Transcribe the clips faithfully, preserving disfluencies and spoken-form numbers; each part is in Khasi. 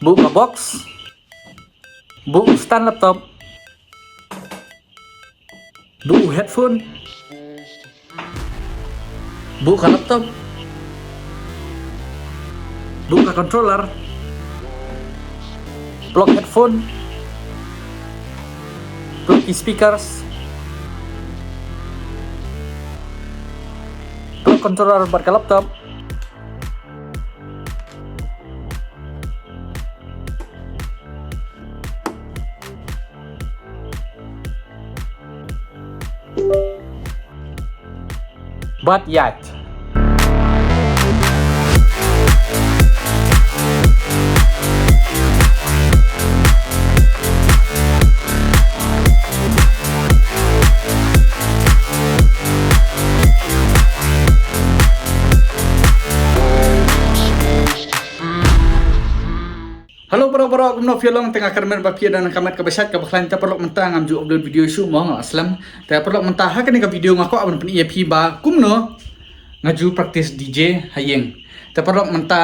Buh ka box. Buh u stand laptop. Buh u headphone. Buh ka laptop. Buh ka controller. Plug headphone. Plug ki speakers. Plug controller bad ka laptop. Bad ïaid. Hello bro bro, kumno phi long? Te nga kyrmen ba phi don ka met kaba shait kaba khlaiñ. Te paralok, mynta ngam ju upload video shuh mo, nga la slem. Te paralok, mynta ha kane ka video nga kwah ban pyni ïa phi ba kumno nga ju practice D J ha ïing. Te paralok, mynta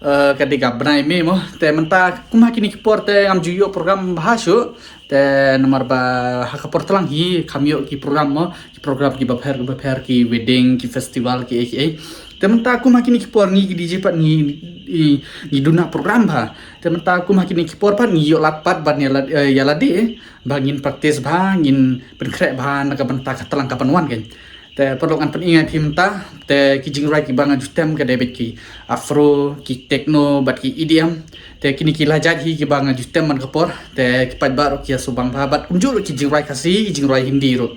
eh, ka dei ka bnai May mo. Te mynta kum ha kine ki por te ngam ju ïoh program bha shuh. Te namar ba ha ka por tlang hi kham ïoh ki program mo, ki program kiba pher kiba pher, ki wedding, ki festival, ki ei ki ei. Te mynta kum ha kine ki por ngi ki D J pat ngi, ngi, ngi duna program bha. Te mynta kum ha kine ki por pat ngi ïoh lad pat ban ïa lad, eh, ïa lade, eh, ba ngin practice bha, ngin pynkhreh bha na ka bynta ka tlang ka ban wan kan. Te paralok, ngan pyni ïa phi mynta, te ki jingrwai kiba nga ju tem ka dei beit ki afro, ki techno bad ki E D M. Te kine ki la jait hi kiba nga ju tem man ka por. Te ki paidbah ruh ki ïa sngewbang bha bad kumjuh ruh ki jingrwai Khasi, ki jingrwai Hindi ruh.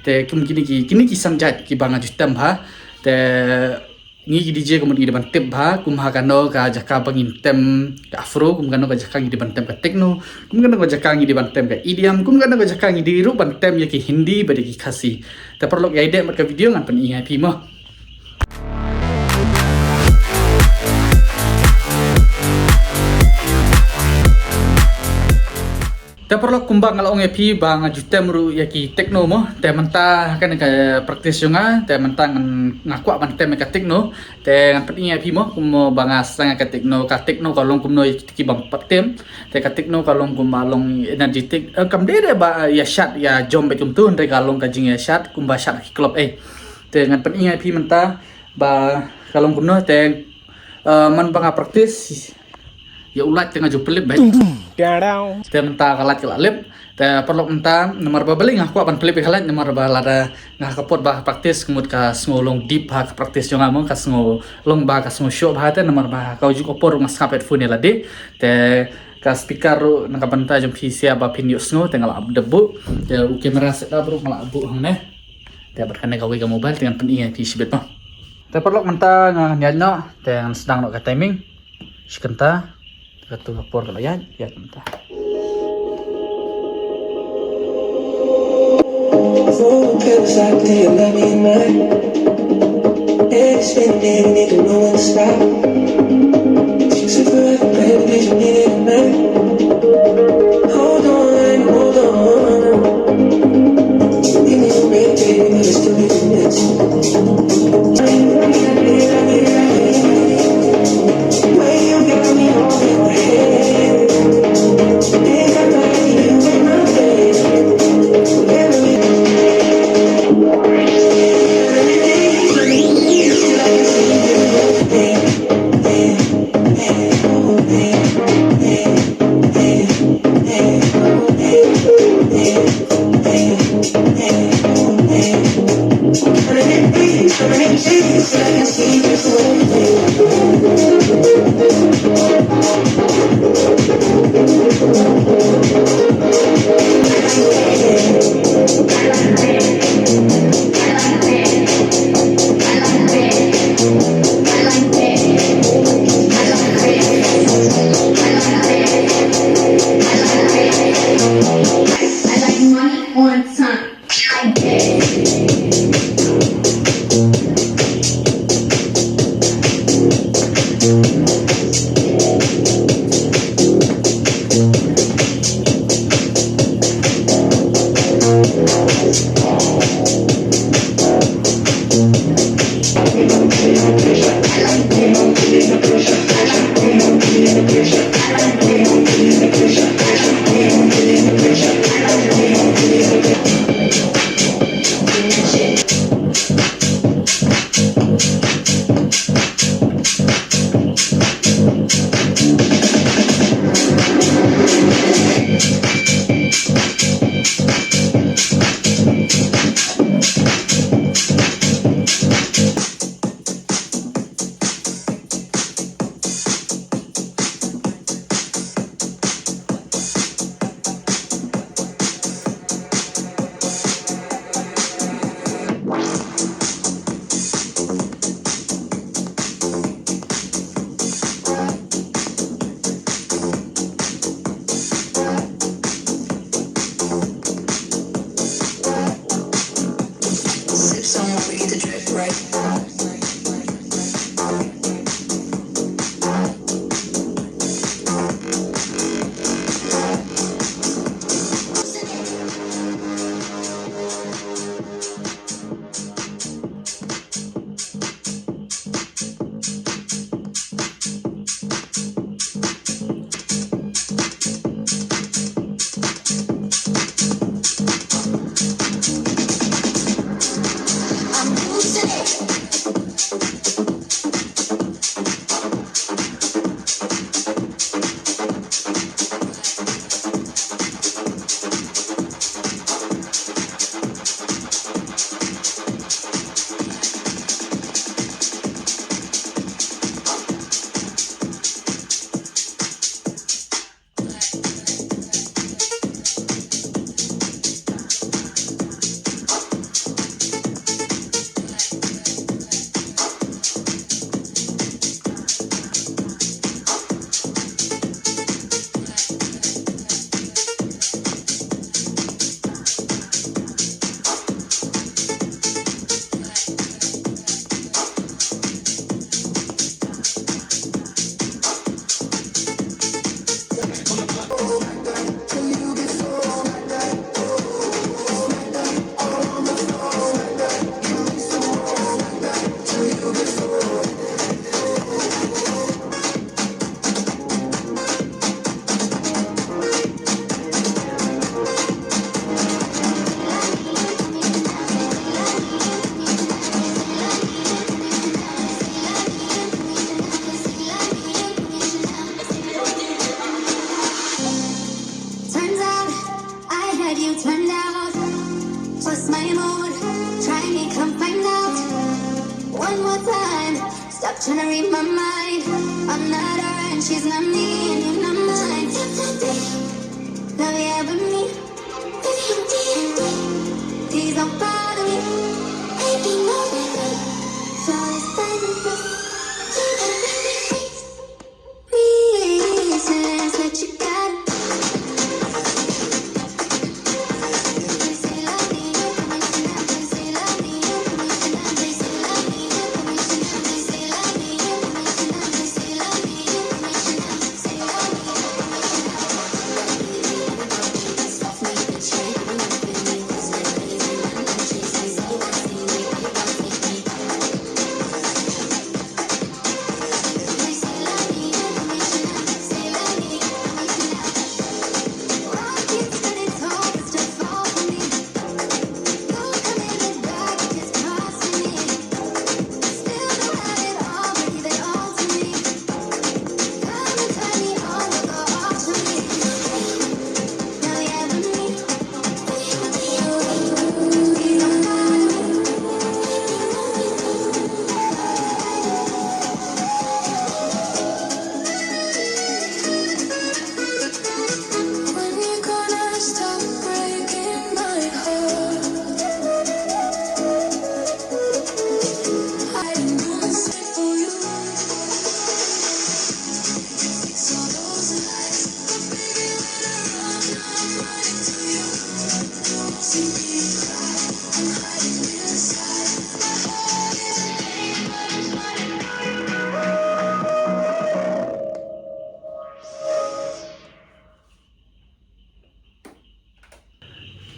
Te kum kine ki, kine ki san jait kiba nga ju tem bha. Te ngi ki D J kumno ngi dei ban tip bha, kum ha kano ka jaka ba ngin tem ka afro, kum kano ka jaka ngi dei ban tem ka techno, kum kano ka jaka ngi dei ban tem ka E D M, kum kano ka jaka ngi dei ruh ban tem ïa ki Hindi bad ïa ki Khasi. Te paralok, ïaid bad ka video, ngan pyni ïa phi mo. Te paralok, kumba nga la ong ïa phi ba nga ju tem ruh ïa ki techno mo. Te mynta ha kane ka practice jong nga, te mynta ngan, nga kwah ban tem ïa ka techno. Te ngan pyni ïa phi mo kumno ba nga sdang ïa ka techno, ka techno ka long kumno ïa kito kiba pat tem. Te ka techno ka long kumba long energetic. Eh, kam dei re ba ïa shad ïa jom bad kumto, hynrei ka long ka jingïa shad kumba shad ha ki club eh. Te ngan pyni ïa phi mynta ba ka long kumno. Te eh, man ba nga practice ïa u light te nga ju pynlip beit. Te mynta ka light ka la lip. Te paralok, mynta namar ba balei nga kwah ban pynlip ïa ka light, namar ba lada nga ha ka por ba practice, ka mut ka sngew long deep ha ka practice jong nga mo, ka sngew long ba ka sngew shoh bha. Te namar ba ka ju ka por nga sngap headphone ïa lade. Te ka speaker ruh na ka bynta jong phi sha ba phin ïoh sngew, te nga la dep buh. Te u camera setup ruh nga la buh hangne. Te bad kane kawei ka mobile, te ngan pyni ïa phi shibit mo. Te paralok, mynta ngan ïaid noh, te ngan sdang noh ka timing. Shi kynta. Kato ka por ka la ïaid, ïaid mynta. One more time. Stop trying to read my mind. I'm not her and she's not me and you're not mine. Now you have me. Please don't bother me. Ain't no regret. So it's time to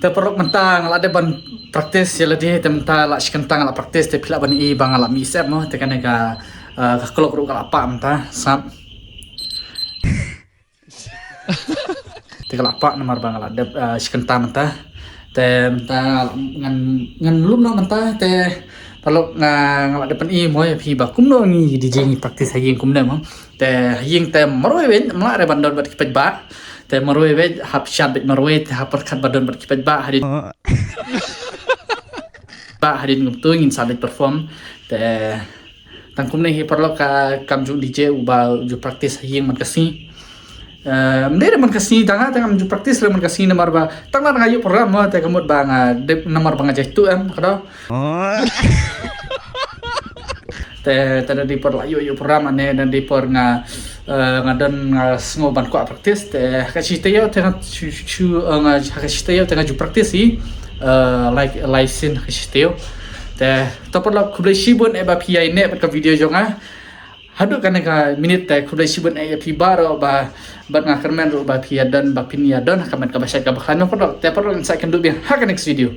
Te paralok mynta nga la dep ban practice ïa lade, te mynta la shi kynta nga la practice, te phi lah ban i ba nga la mih sep mo, te kane ka, eh, ka klok ruh ka la pah mynta, sngap. Te ka la pah namar ba nga la dep, eh, shi kynta mynta. Te mynta ngan, ngan lum noh mynta, te paralok nga, nga la dep ban i mo ïa phi ba kumno ngi D J ngi practice ha ïing kumne mo. Te ha ïing te marwei beit, ym lah re ban don bad ki paidbah. Te marwei beit, hap shad beit marwei, te hap pyrkhat ba don bad ki paidbah hadien. Bah hadien kumtu ngin sa leit perform. Te tang kumne hi paralok, ka kam jong D J uba ju practice ha ïing man ka sngi. Eh, ym dei re man ka sngi tang ha, te ngam ju practice re man ka sngi namar ba tang ba nga ïoh program mo, te ka mut ba nga dep namar ba nga jaituh em, ka daw. Te, te da dei por la ïoh, ïoh program ne, da dei por nga, eh, nga don nga sngew ban kwah practice, te ha ka shi taïew te nga shu, shu, shu, eh, nga ha ka shi taïew te nga ju practice hi, eh, lai, lai sien ha ka shi taïew. Te to paralok khublei shibun eh ba phi ïa neh bad ka video jong nga. Haduh kane ka minit te khublei shibun eh ïa phi baroh ba, bad nga kyrmen ruh ba phi ïa don, ba phin ïa don ha ka met kaba shait kaba khlaiñ paralok. Te paralok ngin sa ïakynduh biang ha ka next video.